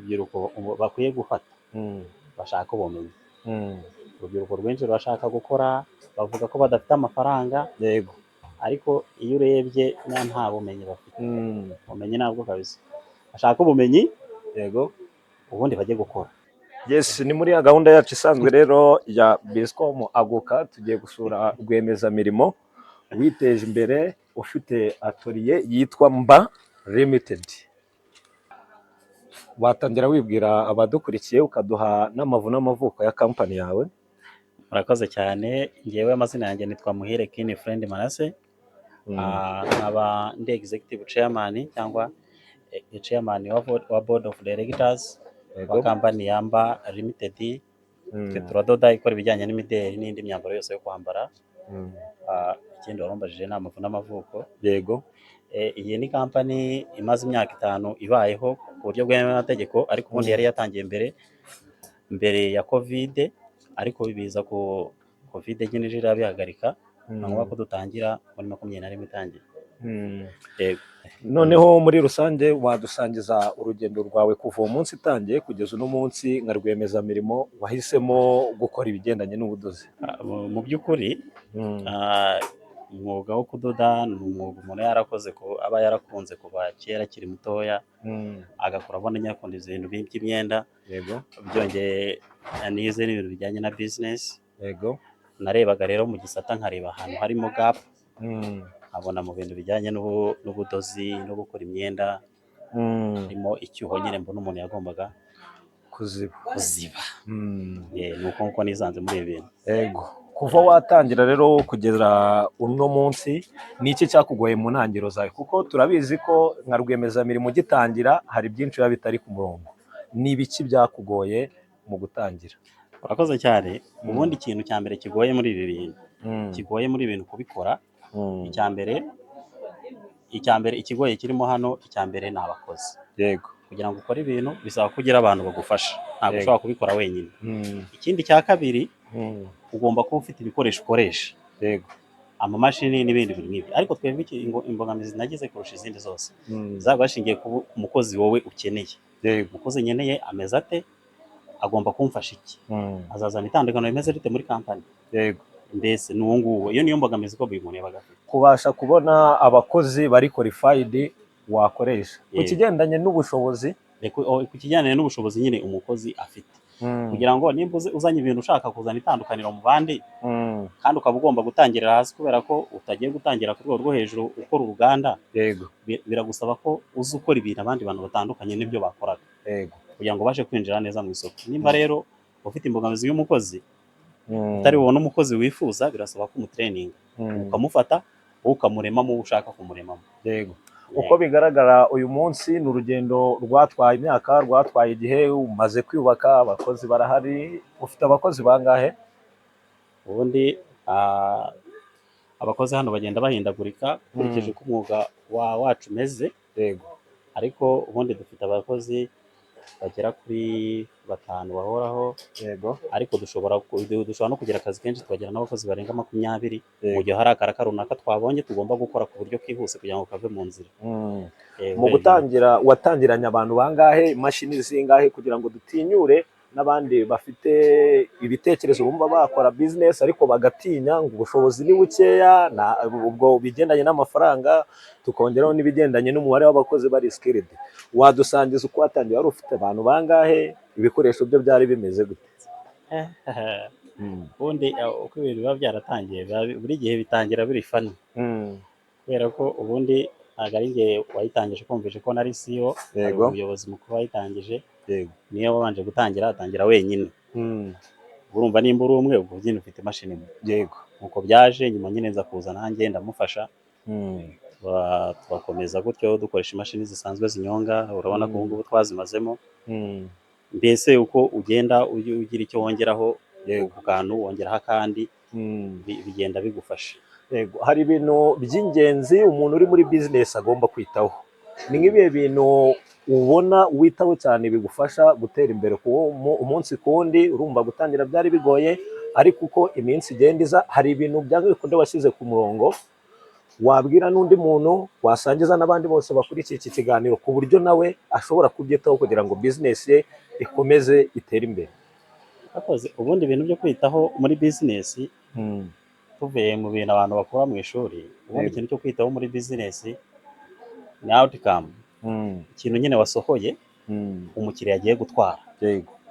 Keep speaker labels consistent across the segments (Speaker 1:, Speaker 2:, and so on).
Speaker 1: Urubyiruko ubu bakwiye gufata, bashaka ubumenyi. Urubyiruko rwinshi rurashaka gukora, bavuga ko badafite amafaranga, ariko iyo urebye nta bumenyi bafite. Ubumenyi ntabwo kabisa, bashaka ubumenyi, ubundi bajye gukora.
Speaker 2: Yes, ni muri ya gahunda yacu isanzwe rero ya Biscom Aguka. Tugiye gusura rwiyemezamirimo witeje imbere, ufite atelier yitwa Mba Limited. Watangira wibwira abadukurikiye, ukaduha n'amavu n'amavuko ya kampani yawe.
Speaker 1: Murakoze cyane. Ngewe amazina yanjye nitwa Muhire Kini Friend Manase. Nkaba ndi executive chairman cyangwa chairman wa board of directors wa kampani ya Mba Limited. Twe turadoda, ikora ibijyanye n'imideli n'indi myambaro yose yo kwambara. Ikindi warumbajije ni amavu n'amavuko.
Speaker 2: Yego.
Speaker 1: Iyi ni kampani imaze imyaka 5 ibayeho ku buryo bwemewe n'amategeko, ariko ubundi yari yatangiye mbere, mbere ya Covid, ariko biza ku Covid nyine ije irabihagarika, ni ngombwa ko dutangira muri 21 itangiye. Yego.
Speaker 2: Noneho muri rusange wadusangiza urugendo rwawe kuva uwo munsi itangiye kugeza uno munsi, nka rwiyemezamirimo wahisemo gukora ibigendanye n'ubudozi?
Speaker 1: Mu by'ukuri, umwuga wo kudoda ni umwuga umuntu yarakoze aba yarakunze kuva kera akiri mutoya, agakura abona nyakunda ibintu by'imyenda. Byongeye nize n'ibintu bijyanye na business. Narebaga rero mu gisata, nkareba ahantu harimo gap, nkabona mu bintu bijyanye n'ubudozi no gukora imyenda harimo icyuho nyine mbona umuntu yagombaga
Speaker 2: kuziba.
Speaker 1: Kuziba. Ni uko nguko nisanze muri ibi bintu.
Speaker 2: Yego. Kuva watangira rero kugeza uno munsi, ni iki cyakugoye mu ntangiriro zawe? Kuko turabizi ko nka rwiyemezamirimo ugitangira hari byinshi biba bitari ku murongo. Ni ibiki byakugoye mu gutangira?
Speaker 1: Urakoze cyane. Ubundi ikintu cya mbere kigoye muri ibi bintu, kigoye muri ibi bintu kubikora, icya mbere ikigoye kirimo hano, icya mbere ni abakozi. Kugira ngo ukore ibintu bisaba ko ugira abantu bagufasha, ntabwo ushobora kubikora wenyine. Ikindi cya kabiri, ugomba kuba ufite ibikoresho ukoresha, amamashini n'ibindi bintu nk'ibyo. Ariko twebwe imbogamizi nagize kurusha izindi zose zaba bashingiye ku mukozi wowe ukeneye. Umukozi nkeneye ameze ate? Agomba kumfasha iki? Azazana itandukaniro rimeze rite muri kampani? Mbese ni uwo nguwo, iyo niyo mbogamizi ko buri muntu yabaga afite.
Speaker 2: Kubasha kubona abakozi bari qualified wakoresha ku kigendanye n'ubushobozi.
Speaker 1: Ku kijyanye n'ubushobozi nyine umukozi afite, kugira ngo nimba uzanye ibintu ushaka kuzana itandukaniro mu bandi, kandi ukaba ugomba gutangirira hasi kubera ko utagiye gutangira ku rwego rwo hejuru ukora uruganda, biragusaba ko uzi ukora ibintu abandi bantu batandukanye n'ibyo bakoraga, kugira ngo ubashe kwinjira neza mu isoko. Nimba rero ufite imbogamizi y'umukozi, utari bubone umukozi wifuza, birasaba ko umutraininga, ukamufata wowe ukamuremamo uwo ushaka kumuremamo.
Speaker 2: Yego, uko bigaragara uyu munsi ni urugendo rwatwaye imyaka, rwatwaye igihe. Umaze kwiyubaka, abakozi barahari. Ufite abakozi bangahe?
Speaker 1: Ubundi abakozi hano bagenda bahindagurika ukurikije uko umwuga wacu umeze, ariko ubundi dufite abakozi bagera kuri batanu bahoraho, ariko dushobora no kugira akazi kenshi tukagira n'abakozi barenga 20 mu gihe hari akaraka runaka twabonye tugomba gukora ku buryo bwihuse kugira ngo kave mu nzira.
Speaker 2: Mu gutangira watangiranye abantu bangahe, imashini zingahe, kugira ngo dutinyure n'abandi bafite ibitekerezo bumva bakora business ariko bagatinya ngo ubushobozi ni bukeya, ubwo bigendanye n'amafaranga, tukongeraho n'ibigendanye n'umubare w'abakozi bari skilled? Wadusangiza uko watangiye, wari ufite abantu bangahe, ibikoresho byo byari bimeze gute?
Speaker 1: Ubundi uko ibintu biba byaratangiye, buri gihe bitangira biri funny, kubera ko ubundi ntabwo ari njye wayitangije. Kumvishe ko nari CEO, hari umuyobozi mukuru wayitangije, niyo wabanje gutangira, atangira wenyine. Urumva nimba uri umwe, ubwo nyine ufite imashini imwe. Nuko byaje nyuma nyine nza kuza nanjye ndamufasha, turakomeza gutyo dukoresha imashini zisanzwe zinyonga. Urabona ko ubu ngubu twazimazemo. Mbese uko ugenda ugira icyo wongeraho ku kantu, wongeraho akandi, bigenda bigufasha.
Speaker 2: Yego, hari ibintu by'ingenzi umuntu uri muri business agomba kwitaho. Ni nk'ibihe bintu ubona witaho cyane bigufasha gutera imbere umunsi ku wundi? Urumva gutangira byari bigoye, ariko uko iminsi igenda iza hari ibintu byanga bikunde washyize ku murongo. Wabwira n'undi muntu, wasangiza n'abandi bose bakurikiye iki kiganiro, ku buryo nawe ashobora kubyitaho kugira ngo bizinesi ye ikomeze itere imbere.
Speaker 1: Akoze. Ubundi ibintu byo kwitaho muri bizinesi, tuvuye mu bintu abantu bakura mu ishuri, ubundi ikintu cyo kwitaho muri bizinesi ni outcome, ikintu nyine wasohoye umukiriya agiye gutwara.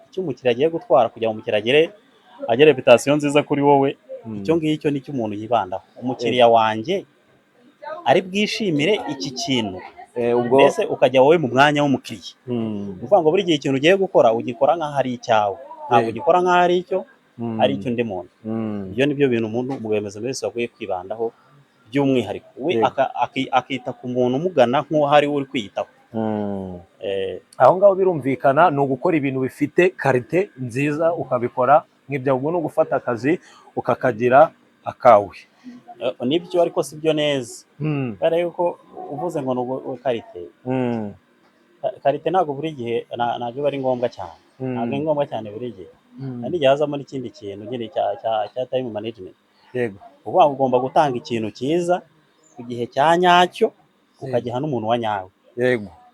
Speaker 1: Icyo umukiriya agiye gutwara, kugira ngo umukiriya agere reputation nziza kuri wowe, icyo ngicyo nicyo umuntu yibandaho: umukiriya wanjye ari bwishimire iki kintu?
Speaker 2: Ubwo
Speaker 1: Mbese ukajya wowe mu mwanya w'umukiriya. Ni ukuvuga ngo buri gihe ikintu ugiye gukora ugikora nk'aho ari icyawe, ntabwo ugikora nk'aho ari icyo ari icy'undi muntu. Ibyo ni byo bintu umuntu rwiyemezamirimo wese akwiye kwibandaho by'umwihariko we, akita ku muntu umugana nk'uwo ari we uri kwiyitaho.
Speaker 2: Aho ngaho birumvikana, ni ugukora ibintu bifite qualité nziza, ukabikora nk'ibyo. Ubwo ni ugufata akazi ukakagira akawe.
Speaker 1: Nibyo, ariko si byo neza, kubera yuko uvuze ngo ni qualité, qualité ntabwo buri gihe ntabwo iba ari ngombwa cyane, ntabwo ari ngombwa cyane buri gihe. Hari n'igihe hazamo n'ikindi kintu nyine cya time management. Uvuga ngo ugomba gutanga ikintu cyiza ku gihe cya nyacyo, ukagiha n'umuntu wa nyawe.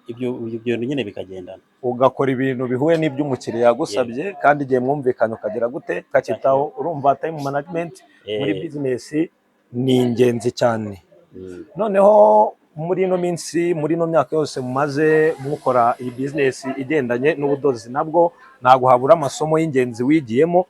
Speaker 1: Ibyo bintu nyine bikagendana.
Speaker 2: Ugakora ibintu bihuye n'ibyo umukiriya yagusabye, kandi igihe mwumvikanye ukagira gute, ukacyitaho. Urumva time management muri bizinesi ni ingenzi cyane. Noneho muri ino minsi, muri ino myaka yose mumaze mukora iyi bizinesi igendanye n'ubudozi, nabwo ntabwo habura amasomo y'ingenzi wigiyemo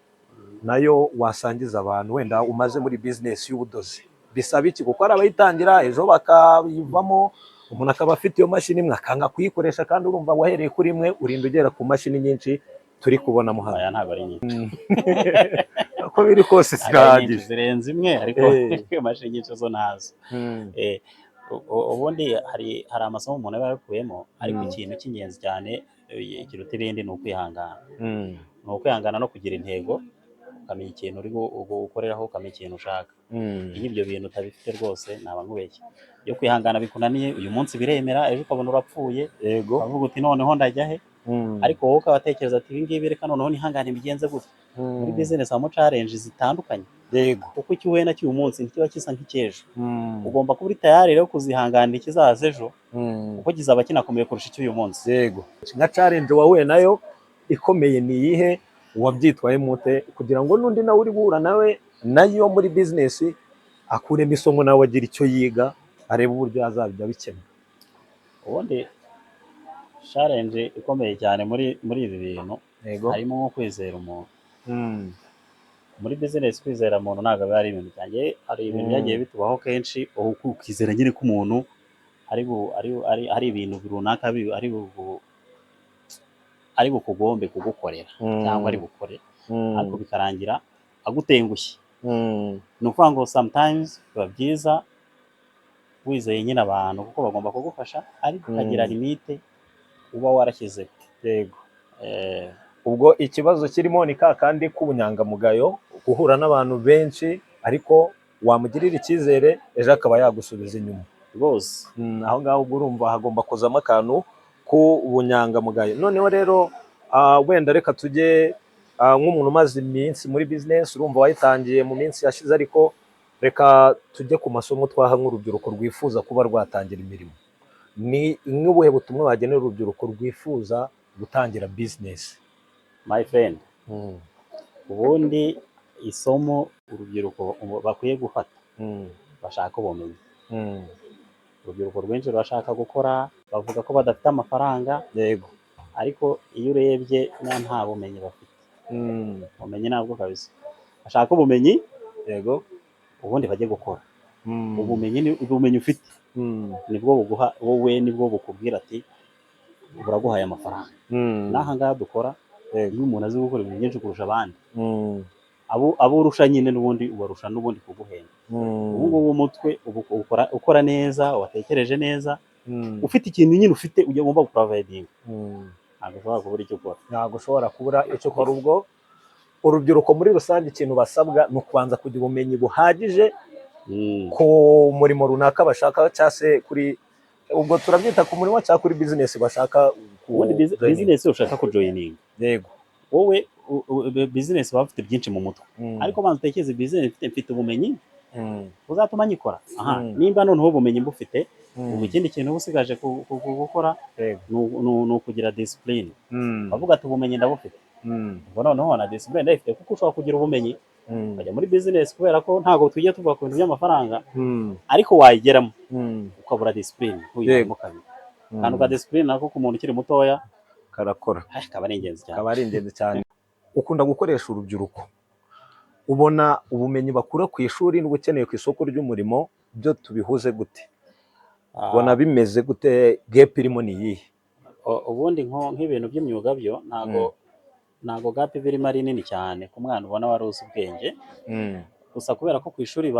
Speaker 2: nayo wasangiza abantu. Wenda umaze muri bizinesi y'ubudozi, bisaba iki? Kuko hari abayitangira ejo bakayivamo, umuntu akaba afite iyo mashini imwe akanga kuyikoresha, kandi urumva wahereye kuri imwe urinda ugera ku mashini nyinshi turi kubonamo hano.
Speaker 1: Aya ntabwo ari nyinshi.
Speaker 2: Uko biri kose
Speaker 1: Ntabwo ari nyinshi,
Speaker 2: zirahagije.
Speaker 1: Zirenze imwe, ariko imashini nyinshi zo ntazo. Ubundi hari amasomo umuntu aba yarakuyemo, ariko ikintu cy'ingenzi cyane kiruta ibindi ni ukwihangana. Ni ukwihangana no kugira intego, ukamenya ikintu uri gukoreraho, ukamenya ikintu ushaka. Iyo ibyo bintu utabifite rwose, naba nkubeshye, iyo kwihangana bikunaniye, uyu munsi biremera, ejo ukabona urapfuye, ukavuga uti: "Noneho ndajya he?" Ariko wowe ukabatekereza ati: "Ibi ngibi reka noneho nihangane bigenze gutya." Muri business habamo challenge zitandukanye, kuko icyo uhuye nacyo uyu munsi ntikiba gisa nk'icy'ejo. Ugomba kuba uri tayari rero kuzihanganira ikizaza ejo, kuko kizaba kinakomeye kurusha icy'uyu munsi.
Speaker 2: Yego, nka challenge wahuye nayo ikomeye ni iyihe? Wabyitwayemo ute kugira ngo n'undi nawe uri guhura nawe nayo muri bizinesi akuremo isomo, nawe agira icyo yiga, arebe uburyo azajya abikemura?
Speaker 1: Ubundi challenge ikomeye cyane muri ibi bintu harimo nko kwizera umuntu. Muri business kwizera umuntu ntabwo biba ari ibintu cyanjye. Hari ibintu byagiye bitubaho kenshi, aho ukizera nyine ko umuntu ari bu- ari ari ari ibintu runaka ari bukugombe kugukorera cyangwa ari bukore, ariko bikarangira agutengushye. Ni ukuvuga ngo sometimes biba byiza wizeye nyine abantu, kuko bagomba kugufasha, ariko ukagira limite uba warashyizeho.
Speaker 2: Ubwo ikibazo kirimo ni ka kandi k'ubunyangamugayo, guhura n'abantu benshi, ariko wamugirira icyizere ejo akaba yagusubiza inyuma.
Speaker 1: Rwose.
Speaker 2: Aho ngaho ubwo urumva hagomba kuzamo akantu k'ubunyangamugayo. Noneho rero wenda reka tujye nk'umuntu umaze iminsi muri bizinesi, urumva wayitangiye mu minsi yashize, ariko reka tujye ku masomo twaha nk'urubyiruko rwifuza kuba rwatangira imirimo. Ni nk'ubuhe butumwa wagenera urubyiruko rwifuza gutangira bizinesi?
Speaker 1: My friend, ubundi isomo urubyiruko bakwiye gufata, bashaka ubumenyi. Urubyiruko rwinshi rurashaka gukora, bavuga ko badafite amafaranga, ariko iyo urebye nta bumenyi bafite. Ubumenyi ntabwo kabisa, bashaka ubumenyi, ubundi bajye gukora. Ubumenyi ni ubumenyi ufite nibwo buguha wowe, nibwo bukubwira ati buraguhaye amafaranga. N'aha ngaha dukora, iyo umuntu azi gukora ibintu byinshi kurusha abandi, abo urusha nyine n'ubundi ubarusha n'ubundi kuguhenda. Ubu ngubu umutwe ubu ukora neza, watekereje neza, ufite ikintu nyine ufite ujya ugomba guprovidinga, ntabwo ushobora kubura icyo ukora.
Speaker 2: Ntabwo ushobora kubura icyo ukora. Ubwo urubyiruko muri rusange ikintu basabwa ni ukubanza kugira ubumenyi buhagije ku murimo runaka bashaka, cyangwa se kuri, ubwo turabyita ku murimo cyangwa kuri bizinesi bashaka
Speaker 1: Ubundi
Speaker 2: kujoininga.
Speaker 1: Bizinesi ushaka kujoininga, wowe bizinesi baba bafite byinshi mu mutwe, ariko banza utekereze bizinesi mfite ubumenyi. Uzatuma nyikora. Aha, nimba noneho ubumenyi mbufite, ubu ikindi kintu uba usigaje gukora ni ukugira discipline. Bavuga ati ubumenyi ndabufite, ubwo noneho na discipline ndayifite, kuko ushobora kugira ubumenyi ukajya muri business, kubera ko ntabwo tujya tuvuga ku bintu by'amafaranga, ariko wayigeramo ukabura discipline, ntuyibonemo kabiri. Akantu ka discipline nako ku muntu ukiri mutoya
Speaker 2: karakora,
Speaker 1: kaba ari ingenzi cyane.
Speaker 2: Kaba ari ingenzi cyane. Ukunda gukoresha urubyiruko, ubona ubumenyi bakura ku ishuri n'ubukeneye ku isoko ry'umurimo byo tubihuze gute? Ubona bimeze gute? Gap irimo ni iyihe?
Speaker 1: Ubundi nk'ibintu by'imyuga byo ntago gap iba irimo ari nini cyane ku mwana ubona wari uzi ubwenge. Gusa kubera ko ku ishuri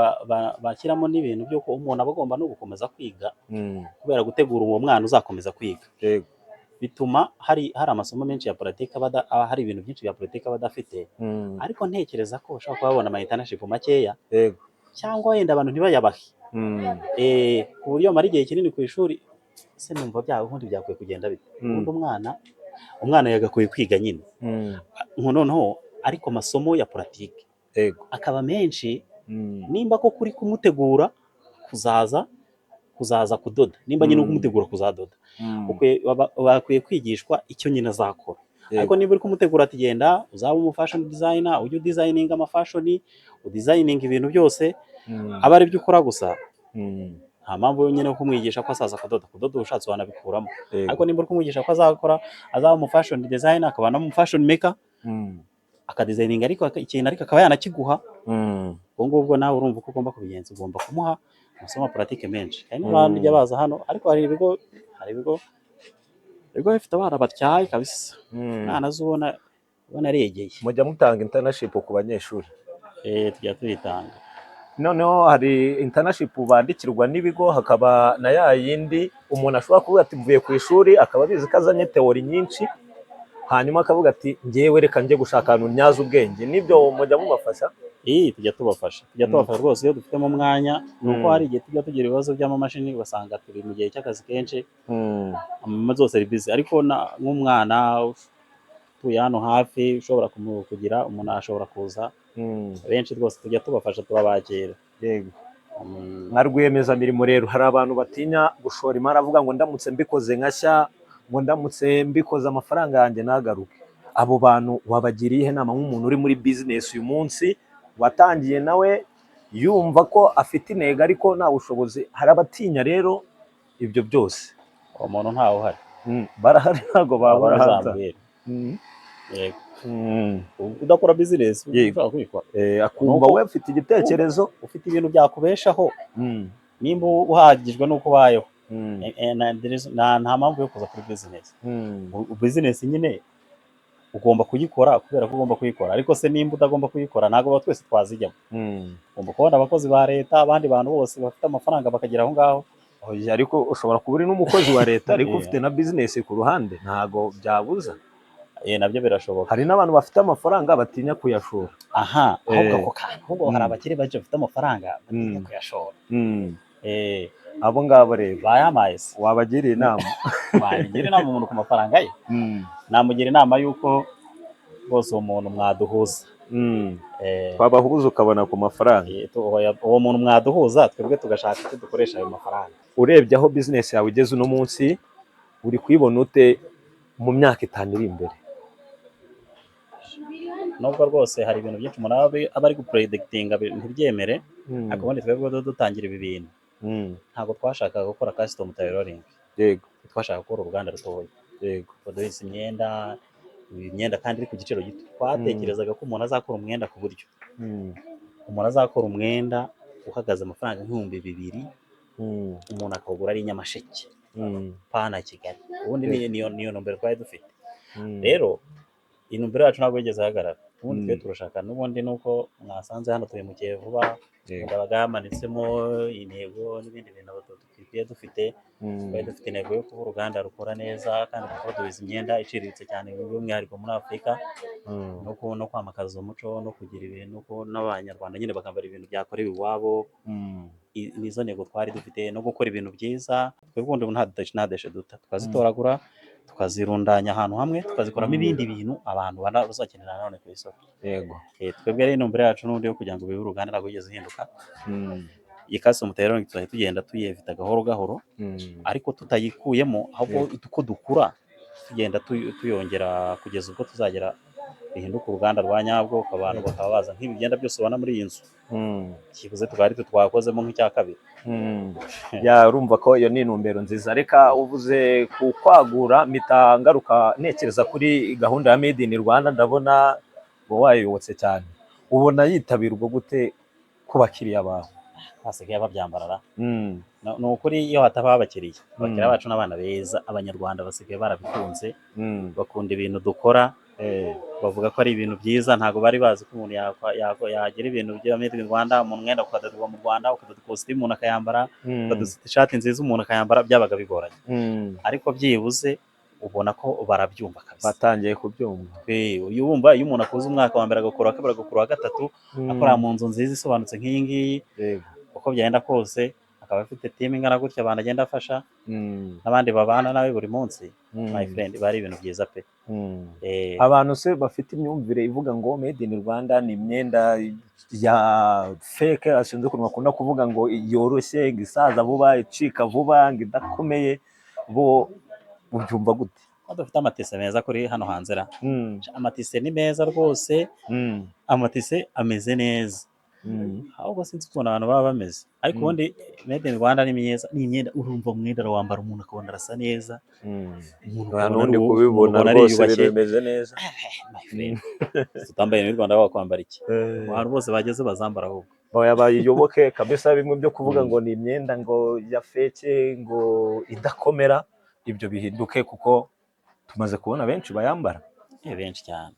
Speaker 1: bashyiramo n'ibintu by'uko umuntu aba agomba no gukomeza kwiga, kubera gutegura uwo mwana uzakomeza kwiga, bituma hari amasomo menshi ya politiki aba hari ibintu byinshi bya politiki aba adafite. Ariko ntekereza ko bashobora kuba babona ama internship makeya, cyangwa wenda abantu ntibayabahe, ku buryo bamara igihe kinini ku ishuri. Se numva byaba ubundi byakwiye kugenda bite? Ubundi umwana yagakwiye kwiga nyine, nko noneho ariko amasomo ya politiki akaba menshi. Nimba koko uri kumutegura kuzaza kudoda, nimba nyine uri kumutegura kuzadoda, bakwiye kwigishwa icyo nyine azakora. Ariko niba uri kumutegura ati genda uzaba umu fashion designer, ujye udesigninga amafashion, udesigninga ibintu byose, aba ari byo ukora gusa, nta mpamvu nyine yo kumwigisha ko azaza kudoda. Kudoda ushatse wanabikuramo. Ariko nimba uri kumwigisha ko azakora, azaba umu fashion designer, akaba na fashion maker, akadesigninga ariko ikintu ariko akaba yanakiguha, ubwo ngubwo nawe urumva uko ugomba kubigenza. Ugomba kumuha amasomo ya pratique menshi. Hari n'abandi ujya baza hano, ariko hari ibigo bifite abana batyaye kabisa. Umwana azi ubona aregeye.
Speaker 2: Mujya mutanga internship ku banyeshuri?
Speaker 1: Tujya tuyitanga.
Speaker 2: Noneho hari internship bandikirwa n'ibigo, hakaba na ya yindi umuntu ashobora kuvuga ati mvuye ku ishuri, akaba abizi ko azanye théorie nyinshi, hanyuma akavuga ati ngewe reka njye gushaka ahantu ntyaza ubwenge. Nibyo mujya mubafasha?
Speaker 1: Iyi tujya tubafasha rwose iyo dufitemo umwanya. Ni uko hari igihe tujya tugira ibibazo by'amamashini, ugasanga turi mu gihe cy'akazi kenshi, amama zose ari busy. Ariko nk'umwana utuye hano hafi ushobora kugira umuntu ashobora kuza, benshi rwose tujya tubafasha, turabakira.
Speaker 2: Nka rwiyemezamirimo rero, hari abantu batinya gushora imari, avuga ngo ndamutse mbikoze nkashya, ngo ndamutse mbikoze amafaranga yanjye ntagaruke. Abo bantu wabagiriye iyihe nama, nk'umuntu uri muri business uyu munsi, watangiye nawe yumva ko afite intego ariko nta bushobozi? Hari abatinya rero ibyo byose.
Speaker 1: Uwo muntu ntawe uhari.
Speaker 2: Barahari, ntabwo babura hanze.
Speaker 1: Uzambwira. Yego. Udakora business ushobora kuyikora.
Speaker 2: Akumva we afite igitekerezo.
Speaker 1: Ufite ibintu byakubeshaho, nimba uhagijwe n'uko ubayeho, nta mpamvu yo kuza kuri business. Business nyine ugomba kuyikora kubera ko ugomba kuyikora, ariko se nimba utagomba kuyikora, ntabwo twese twazijyamo. Ugomba kubona abakozi ba leta, abandi bantu bose bafite amafaranga bakagera aho ngaho.
Speaker 2: Oya, ariko ushobora kuba uri n'umukozi wa leta ariko ufite na business ku ruhande, ntabwo byabuza.
Speaker 1: Nabyo birashoboka.
Speaker 2: Hari n'abantu bafite amafaranga batinya kuyashora.
Speaker 1: Aha, ahubwo ako kantu, ahubwo hari abakire benshi bafite amafaranga batinya kuyashora.
Speaker 2: Abo ngabo rero
Speaker 1: Bayamaye se.
Speaker 2: wabagiriye inama?
Speaker 1: Wagira inama umuntu ku mafaranga ye? Namugira inama y'uko rwose uwo muntu mwaduhuza.
Speaker 2: Twabahuza ukabona ku mafaranga.
Speaker 1: Oya, uwo muntu mwaduhuza, twebwe tugashaka icyo dukoresha ayo mafaranga.
Speaker 2: Urebye aho business yawe igeze uno munsi, uri kuyibona ute mu myaka 5 iri imbere?
Speaker 1: Nubwo rwose hari ibintu byinshi umuntu aba ari gupredictinga ntibyemere, ariko ubundi twebwe dutangira ibi bintu, ntabwo twashakaga gukora custom tailoring. Twashakaga gukora uruganda rutoya, produce imyenda kandi iri ku giciro gito. Twatekerezaga ko umuntu azakora umwenda ku buryo umuntu azakora umwenda uhagaze amafaranga nk'2000, umuntu akawugura ari i Nyamasheke, pana Kigali. Ubundi niyo ntumbero twari dufite. Rero intumbero yacu ntabwo yigeze ihagarara. Ubundi twe turashaka n'ubundi nuko mwasanze hano twimukiye vuba, ndabaga hamanitsemo intego n'ibindi bintu dukwiye dufite. Twari dufite intego yo kuba uruganda rukora neza kandi ruproduce imyenda iciriritse cyane, by'umwihariko muri Afurika, no kwamakaza umuco no kugira ibintu ko n'Abanyarwanda nyine bakambara ibintu byakorewe iwabo. Nizo ntego twari dufite, no gukora ibintu byiza. Twebwe ubundi nta déchets duta, twazitoragura. Tukazirundanya ahantu hamwe, tukazikoramo ibindi bintu abantu bazakenera nanone ku isoko. Twebwe rero intumbero yacu n'ubundi yo kugira ngo bibe uruganda ntabwo yigeze ihinduka. Iyi custom tailoring tuzajya tugenda tuyevita gahoro gahoro, ariko tutayikuyemo, ahubwo uko dukura tugenda tuyongera kugeza ubwo tuzagera bihinduka uruganda rwa nyabwo, abantu bakaba baza nk'ibi byenda byose ubona muri iyi nzu, byibuze tukaba ari twe twakozemo nk'icya kabiri.
Speaker 2: Ya, urumva ko iyo ni intumbero nziza. Reka uvuze ku kwagura, mpita ngaruka ntekereza kuri gahunda ya Made in Rwanda. Ndabona uba wayiyobotse cyane. Ubona yitabirwa gute ku bakiriya bawe?
Speaker 1: Basigaye babyambarara. Ni ukuri, iyo hatabaho abakiriya, bacu n'abana beza, Abanyarwanda basigaye barabikunze, bakunda ibintu dukora, bavuga ko ari ibintu byiza. Ntabwo bari bazi ko umuntu yagira ibintu bya Made in Rwanda, umuntu umwenda ukadoderwa mu Rwanda, ukadoda ikositimu umuntu akayambara, ukadoda ishati nziza umuntu akayambara, byabaga bigoranye. Ariko byibuze ubona ko barabyumva kabisa.
Speaker 2: Batangiye kubyumva.
Speaker 1: Iyo wumva iyo umuntu akoze umwaka wa mbere, agakora uwa kabiri, agakora uwa gatatu, akora mu nzu nziza isobanutse nk'iyi ngiyi, uko byagenda kose akaba afite team ingana gutya, abantu agenda afasha n'abandi babana nawe buri munsi, my friend, biba ari ibintu byiza pe.
Speaker 2: Abantu se bafite imyumvire ivuga ngo Made in Rwanda ni imyenda ya fake, ashinzwe ukuntu bakunda kuvuga ngo yoroshye, ngo isaza vuba, icika vuba, ngo idakomeye, bo ubyumva gute?
Speaker 1: Ko dufite amatise meza kuri hano hanze ra! Amatise ni meza rwose, amatise ameze neza. Ahubwo sinzi ukuntu abantu baba bameze, ariko ubundi Made in Rwanda ni myiza, ni imyenda urumva umwenda arawambara umuntu akabona arasa neza, umuntu
Speaker 2: Nta
Speaker 1: ukabona
Speaker 2: n'undi
Speaker 1: ari uwo,
Speaker 2: kubibona
Speaker 1: umuntu ubona
Speaker 2: rwose
Speaker 1: ariyubashye.
Speaker 2: Ibintu bimeze neza.
Speaker 1: My friend, tutambaye muri Rwanda wakwambara iki? Abantu bose bageze bazambara ahubwo.
Speaker 2: Oya, bayiyoboke kabisa. Bimwe byo kuvuga ngo ni imyenda ngo ya fake, ngo idakomera, ibyo bihinduke kuko tumaze kubona benshi bayambara.
Speaker 1: Benshi cyane.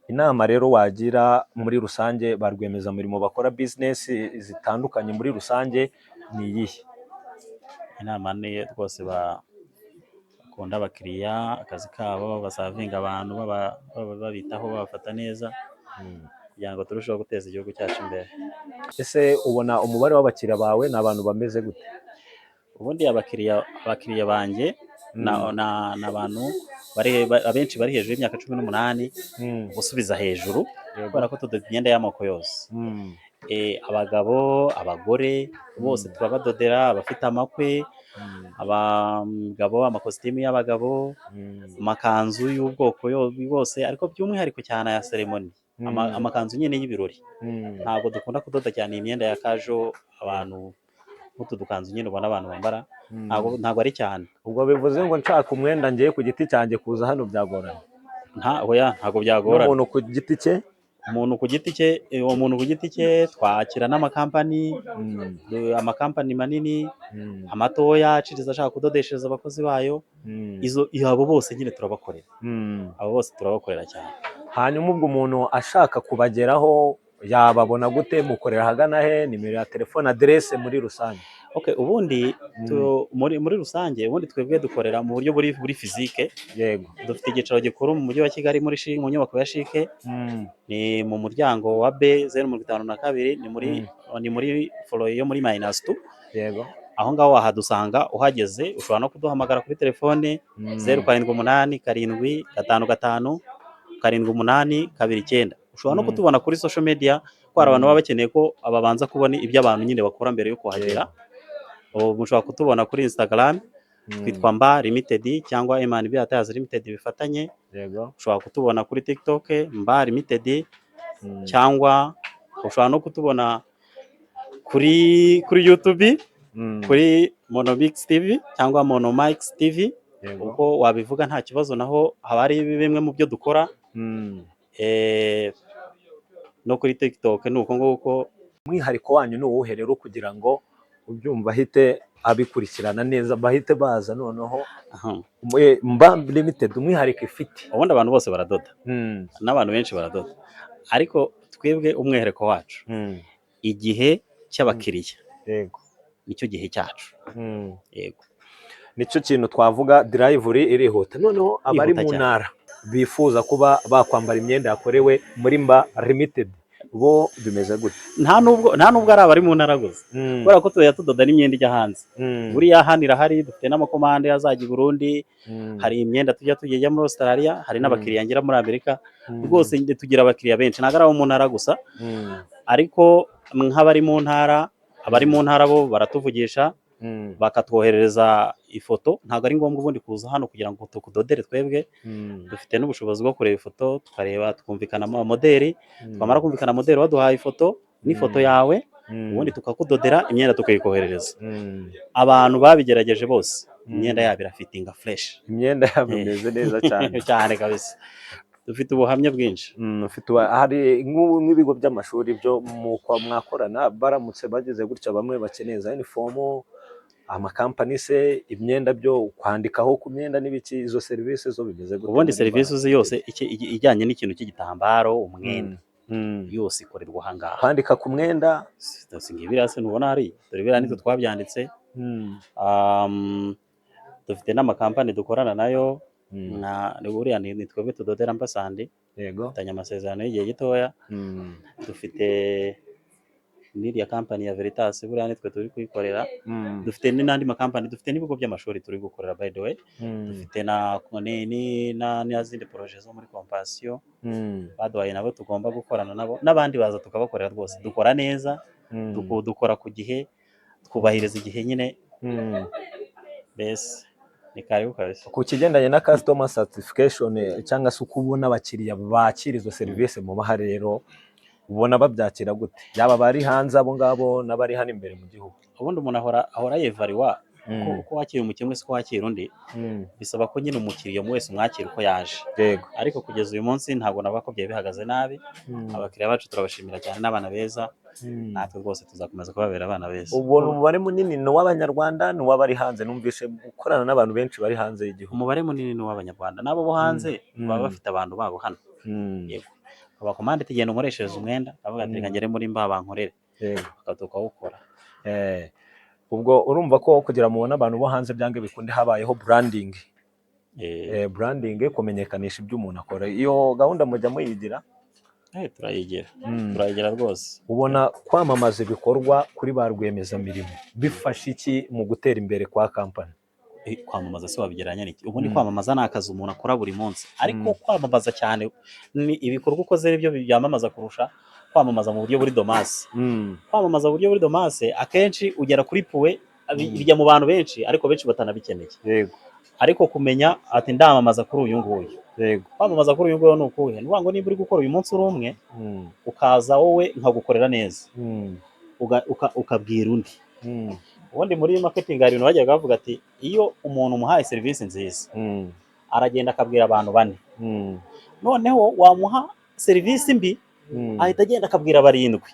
Speaker 2: Inama rero wagira muri rusange ba rwiyemezamirimo bakora bizinesi zitandukanye muri rusange ni iyihe?
Speaker 1: Inama ni rwose bakunda abakiriya, akazi kabo, basavinga abantu, babitaho, babafata neza, kugira ngo turusheho guteza igihugu cyacu imbere.
Speaker 2: Ese ubona umubare w'abakiriya bawe ni abantu bameze gute?
Speaker 1: Ubundi abakiriya banjye ni abantu abenshi bari hejuru y'imyaka 18 gusubiza hejuru, kubera ko tudoda imyenda y'amoko yose. Abagabo, abagore, bose turabadodera, abafite amakwe, abagabo, amakositimu y'abagabo, amakanzu y'ubwoko bwose, ariko by'umwihariko cyane aya ceremony, amakanzu nyine y'ibirori. Ntabwo dukunda kudoda cyane imyenda ya casual, abantu nk'utu dukanzu nyine ubona abantu bambara, ntabwo ari cyane.
Speaker 2: Ubwo bivuze ngo nshaka umwenda ngiye ku giti cyanjye kuza hano byagorana?
Speaker 1: Nta, oya, ntabwo byagorana.
Speaker 2: N'umuntu ku giti cye?
Speaker 1: Umuntu ku giti cye, uwo muntu ku giti cye, twakira n'amakampani, amakampani manini, amatoya aciriritse ashaka kudodeshereza abakozi bayo, izo abo bose nyine turabakorera. Abo bose turabakorera cyane.
Speaker 2: Hanyuma ubwo umuntu ashaka kubageraho yababona gute? Mukorera ahagana he? Nimero ya telefone, aderese muri rusange?
Speaker 1: Okay, ubundi muri rusange, ubundi twebwe dukorera mu buryo buri physique. Dufite icyicaro gikuru mu mujyi wa Kigali muri mu nyubako ya CHIC, ni mu muryango wa B 052, ni muri floor yo muri -2. Aho ngaho wahadusanga uhageze. Ushobora no kuduhamagara kuri telefone 0787557829. Ushobora no kutubona kuri social media, ko hari abantu baba bakeneye ko babanza kubona ibyo abantu nyine bakora mbere yo kuhagera. Ubu mushobora kutubona kuri Instagram, twitwa Mba Limited cyangwa M&B Attires Limited bifatanye. Ushobora kutubona kuri TikTok, Mba Limited, cyangwa ushobora no kutubona kuri YouTube, kuri Monomix TV cyangwa Monomix TV. Uko wabivuga nta kibazo, naho haba hari bimwe mu byo dukora. No kuri TikTok ni uko nguko.
Speaker 2: Umwihariko wanyu ni uwuhe rero, kugira ngo ubyumva ahite abikurikirana neza, bahite baza noneho? Mba Limited umwihariko ifite?
Speaker 1: Ubundi abantu bose baradoda, n'abantu benshi baradoda, ariko twebwe umwihariko wacu, igihe cy'abakiriya nicyo gihe cyacu. Yego.
Speaker 2: Nicyo kintu twavuga delivery irihuta. Noneho abari
Speaker 1: Irihuta
Speaker 2: mu
Speaker 1: cyane.
Speaker 2: ntara bifuza kuba bakwambara imyenda yakorewe muri Mba Limited Bo bimeze gute?
Speaker 1: Nta nubwo ari abari mu ntara gusa, kubera ko tujya tudoda n'imyenda ijya hanze. Buriya hano irahari, dufite n'amakomande azajya i Burundi. Hari imyenda tujya ijya muri Australia, hari n'abakiriya ngira muri Amerika. Rwose tugira abakiriya benshi, ntabwo ari abo mu ntara gusa. Ariko nk'abari mu ntara, abari mu ntara bo baratuvugisha, bakatwoherereza ifoto. Ntabwo ari ngombwa ubundi kuza hano kugira ngo tukudodere twebwe. Dufite n'ubushobozi bwo kureba ifoto, tukareba, tukumvikana moderi. Twamara kumvikana moderi, waduhaye ifoto n'ifoto yawe, ubundi tukakudodera imyenda, tukayikoherereza. Abantu babigerageje bose, imyenda yabo irafitinga fresh.
Speaker 2: Imyenda yabo imeze neza cyane.
Speaker 1: Cyane kabisa, dufite ubuhamya bwinshi.
Speaker 2: Hari nk'ibigo by'amashuri byo mwakorana, baramutse bageze gutya bamwe bakeneye za uniform, amakampani se, imyenda byo kwandikaho ku myenda n'ibiki, izo serivisi zo bimeze gute
Speaker 1: Ubundi
Speaker 2: muri
Speaker 1: serivisi
Speaker 2: Mbaraga?
Speaker 1: uzi yose ijyanye n'ikintu cy'igitambaro, umwenda, yose ikorerwa aha ngaha.
Speaker 2: Kwandika ku mwenda.
Speaker 1: Si biriya se ntubona hariya? Dore biriya nitwe twabyanditse. Dufite n'amakampani dukorana nayo. Nka buriya ni twebwe tudodera Ambasandi. Dufitanye amasezerano y'igihe gitoya. Dufite n'iriya kampani ya Veritas, buriya nitwe turi kuyikorera. Dufite n'andi makampani, dufite n'ibigo by'amashuri turi gukorera, by the way. Dufite na n'izindi projet zo muri Compassion baduhaye, nabo tugomba gukorana nabo, n'abandi baza tukabakorera. Rwose dukora neza, dukora ku gihe, twubahiriza igihe nyine. Mbese ni karibu kabisa.
Speaker 2: Ku kigendanye na customer satisfaction, cyangwa se uko ubona abakiriya bakira izo serivisi mubaha rero, ubona babyakira gute, yaba abari hanze abo ngabo n'abari hano imbere mu gihugu?
Speaker 1: Ubundi umuntu ahora yevaluwa uko wakira umukiriya umwe siko wakira undi. Bisaba ko nyine umukiriya wese umwakira uko yaje. Ariko kugeza uyu munsi ntabwo navuga ko byari bihagaze nabi. Abakiriya bacu turabashimira cyane, n'abana beza. Natwe rwose tuzakomeza kubabera abana beza.
Speaker 2: Ubona umubare munini ni uw'Abanyarwanda, ni uw'abari hanze? Numvise gukorana n'abantu benshi bari hanze y'igihugu.
Speaker 1: Umubare munini ni uw'Abanyarwanda, n'abo bo hanze baba bafite abantu babo hano. Yego, abakomande tugenda unkoreshereza umwenda, avuga ati: "Reka ngere muri mba bankorere." Tukawukora.
Speaker 2: Ubwo urumva ko kugira mubone abantu bo hanze, byange bikunde habayeho branding. Branding, kumenyekanisha ibyo umuntu akora, iyo gahunda mujya muyigira?
Speaker 1: Turayigira. Turayigira rwose.
Speaker 2: Ubona kwamamaza ibikorwa kuri ba rwiyemezamirimo bifasha iki mu gutera imbere kwa kampani?
Speaker 1: Kwamamaza se wabigereranya n'iki ubundi? Kwamamaza ni akazi umuntu akora buri munsi, ariko kwamamaza cyane ni ibikorwa ukoze nibyo byamamaza kurusha kwamamaza mu buryo buri de masse. Kwamamaza mu buryo buri de masse akenshi ugera kuri puwe, bijya mu bantu benshi, ariko benshi batanabikeneye. Ariko kumenya ati ndamamaza kuri uyu nguyu, kwamamaza kuri uyu nguyu ni ukuhe? Ni ukuvuga ngo niba uri gukora uyu munsi uri umwe, ukaza wowe nkagukorera neza, ukabwira undi. Ubundi muri marketing hari ibintu bajyaga bavuga ati iyo umuntu umuhaye serivisi nziza, aragenda akabwira abantu bane. Noneho wamuha serivisi mbi, ahita agenda akabwira barindwi.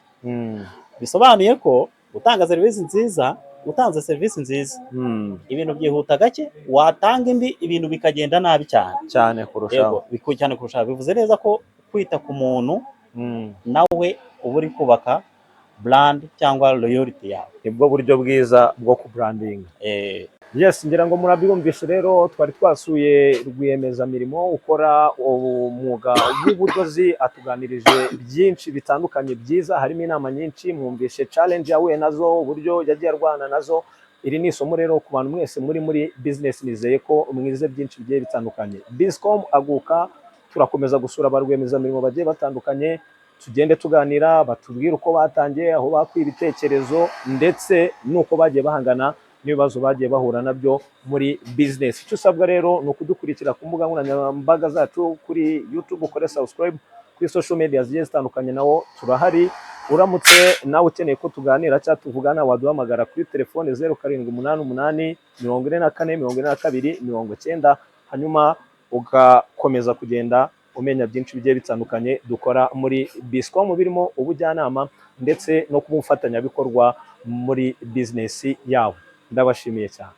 Speaker 1: Bisobanuye ko gutanga serivisi nziza, utanze serivisi nziza, ibintu byihuta gake. Watanga imbi, ibintu bikagenda nabi cyane.
Speaker 2: Cyane kurushaho.
Speaker 1: Yego, cyane kurushaho. Bivuze neza ko kwita ku muntu nawe uba uri kubaka brand cyangwa loyalty yawe.
Speaker 2: Nibwo buryo bwiza bwo kubrandinga. Yes, ngira ngo murabyumvishe rero, twari twasuye rwiyemezamirimo ukora umwuga w'ubudozi, atuganirije byinshi bitandukanye byiza, harimo inama nyinshi, mwumvishe challenge yahuye nazo, uburyo yagiye arwana nazo. Iri ni isomo rero ku bantu mwese muri business, nizeye ko mwize byinshi bigiye bitandukanye. Bizcom aguka, turakomeza gusura ba rwiyemezamirimo bagiye batandukanye, tugende tuganira, batubwire uko batangiye, aho bakuye ibitekerezo, ndetse n'uko bagiye bahangana n'ibibazo bagiye bahura nabyo muri business. Icyo usabwa rero ni ukudukurikira ku mbuga nkoranyambaga zacu, kuri YouTube ukore subscribe, kuri social media zigiye zitandukanye nawo turahari. Uramutse nawe ukeneye ko tuganira cyangwa tuvugana, waduhamagara kuri telefone 0788 44 42 90, hanyuma ugakomeza kugenda umenya byinshi bigiye bitandukanye dukora muri Biscom, birimo ubujyanama ndetse no kuba umufatanyabikorwa muri business yabo. Ndabashimiye cyane,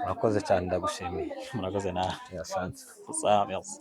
Speaker 2: murakoze cyane, ndagushimiye.
Speaker 1: Murakoze nawe.
Speaker 2: Asante.
Speaker 1: Sawa, merci.